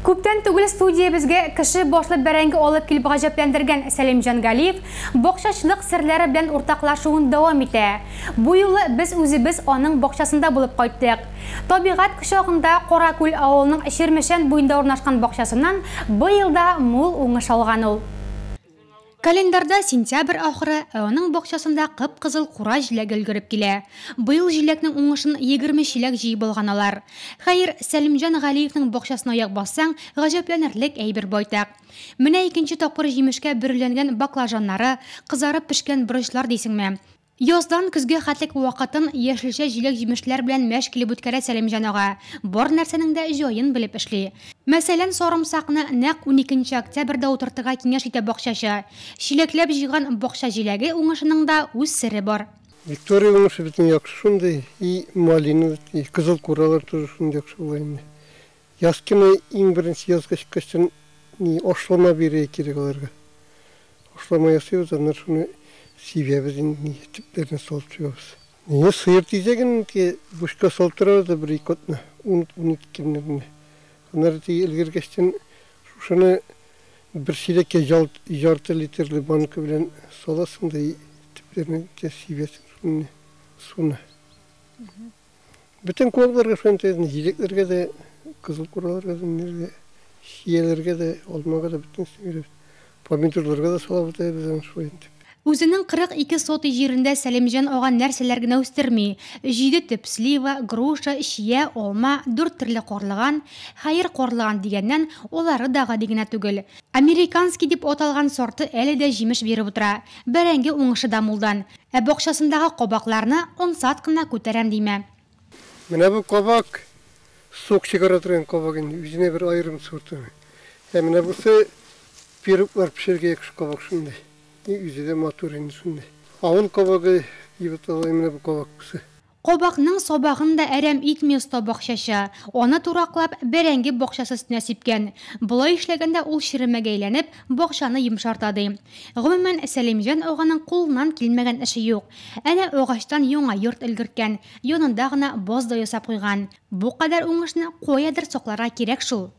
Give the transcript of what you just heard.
Күптән түгел студиябезгә кеше башлы бәрәңге алып килеп гаҗәпләндергән Сәлимҗан Галиев бакчачылык серләре белән уртаклашуын дәвам итә. Бу юлы без үзебез аның бакчасында булып кайттык. Табигать кочагында Каракүл авылының Чирмешән буенда урнашкан бакчасыннан быел да мул уңыш алган ул. Календарьда сентябрь ахыры, ә аның бакчасында кып-кызыл кура җиләге өлгереп килә. Быел җиләкнең уңышын 20 чиләк җыеп алган алар. Хәер, Сәлимҗан Галиевнең бакчасына аяк бассаң, гаҗәпләнерлек әйбер байтак. Менә икенче тапкыр җимешкә бөреләнгән баклажаннары, кызарып пешкән борычлар дисеңме? Яздан көзгә хәтлек вакытын яшелчә җиләк-җимешләр белән мәш килеп үткәрә Сәлимҗан ага. Бар нәрсәнең дә җаен белеп эшли. Мәсәлән, сарымсакны нәкъ уникенче октябрьдә утыртырга киңәш итә бакчачы. Чиләкләп җыйган бакча җиләге уңышының да үз сере бар. Виктория уңышы безнең яхшы шундый, и малина, и кызыл куралар тоже шундый яхшы була инде. Яз көне иң беренче язга чыккачтан ни ашлама бирергә кирәк аларга. Ашлама ясыйбыз, аннан шуны сибәбез инде, ни төпләренә салып чыгабыз. Ни сыер тизәген бушка салып торабыз да бер-ике атна, ун-унике көнне генә. Аннары теге өлгергәчтен шушыны бер чиләккә ярты литрлы банка белән саласың да төпләренә сибәсең шуны, суны. Бөтен куакларга шулай җиләкләргә дә, кызыл кураларга да, ниләргә, чияләргә дә, алмага да бөтенесен бирәбез. Помидорларга да салабыз да без аны шулай итеп. Үзенең 42 сотый җирендә Сәлимҗан ага нәрсәләр генә үстерми. Җиде төп слива, груша, чия, алма, дүрт төрле карлыган. Хәер, карлыган дигәннән, алары да гади генә түгел. Американский дип аталган сорты әле дә җимеш биреп утыра. Бәрәңге уңышы да мулдан. Ә бакчасындагы кабакларны ансат кына күтәрәм димә. Менә бу кабак сок чыгара торган кабак инде, үзенә бер аерым сорты. Ә менә бусы пироглар пешерергә яхшы кабак шундый. И үзе дә матур инде шундый. Авыл кабагы дип атала менә бу кабак бусы. Кабакның сабагын да әрәм итми оста бакчачы. Аны тураклап, бәрәңге бакчасы өстенә сипкән. Болай эшләгәндә ул черемәгә әйләнеп, бакчаны йомшарта, ди. Гомумән, Сәлимҗан аганың кулыннан килмәгән эше юк. Әнә агачтан яңа йорт өлгерткән, янында гына баз да ясап куйган. Бу кадәр уңышны каядыр сакларга кирәк шул.